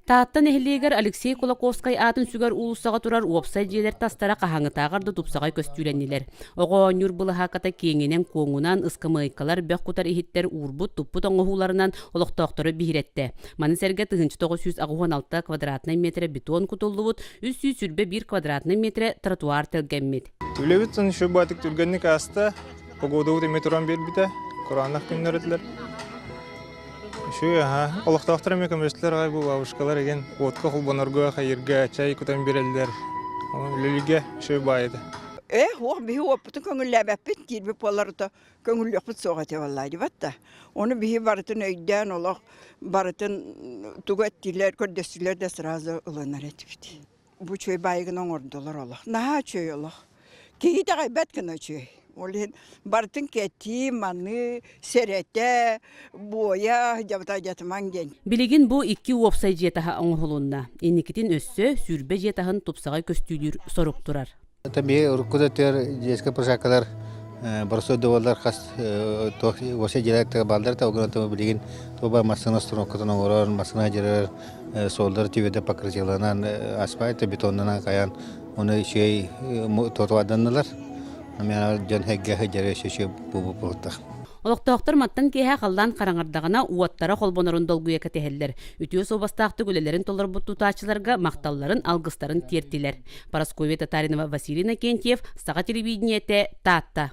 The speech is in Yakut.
Таатта нэһилиэгэр Алексей Кулаковскай аатын сүгэр уулуссаҕа турар уопсай дьиэлэр тастара хаһааҥҥытааҕар да тупсаҕай көстүүлэннилэр. Оҕо оонньуур былаһаакката киэҥинэн-куоҥунан, ыскамыайкалар, бөх кутар иһиттэр уурбут-туппут оҥоһууларынан олохтоохтору биһирэттэ. Маны сэргэ 1986 квадратнай миэтэрэ бетон кутуллубут, 321 квадратнай миэтэрэ тротуар тэлгэммит. Үлэбит үчүгэй түргэнник ааста, погодабыт эмиэ туран биэрбитэ, кураанах күннэр этилэр. Үчүгэй аһа. Олохтоохтор эмиэ көмөлөстүлэр аҕай бу бабушкалар игин уотка холбонорго, хайырга чай кутан биэрэллэр. Үлэлииргэ үчүгэй баай этэ. Э, уох биһи уоппутун көҥүллээбэппит киирбит буоллар көҥүллүөхпүт суох этэ буоллаа дибат да. Ону биһи барытын өйдөөн олох барытын тугу эттилэр, көрдөстүлэр да сразу ылынар этибит. Бу үчүгэй баайыгын оҥордулар олох. Наһаа үчүгэй олох. Киһи итэҕэйбэт гына үчүгэй. Ол иһин барытын кэтии, маныы, сэрэтэ, буойа дьабыта дьатымаҥ диэн. Билигин бу икки уопсай дьиэ таһа оҥоһулунна. Инникитин өссө 20 дьиэ таһын тупсаҕай көстүүлүүр сорук турар. Это биһи урукку да өттүгэр дьиэскэ прошакалар боростой дуобаллар хас туох уопсай дьиэлэр бааллар да ол гынан билигин туоба массыына остановкатын оҥорор, массыына дьарар суоллар түбэтэ покрытиеланан асфальт бетоннанан хайан оны үчүгэй тротуарданнылар. Дьон сэргэ сылдьара өссө үчүгэй буолбут Олохтоохтор мантан киэһэ халлаан хараҥардаҕына уоттара холбонорун долгуйа кэтэһэллэр. Үтүө суобастаахтык үлэлэрин толорбут тутааччыларга махталларын, алгыстарын тиэртилэр. Парасковья Татаринова, Василий Иннокентьев, Саха телевидениетэ, Таатта.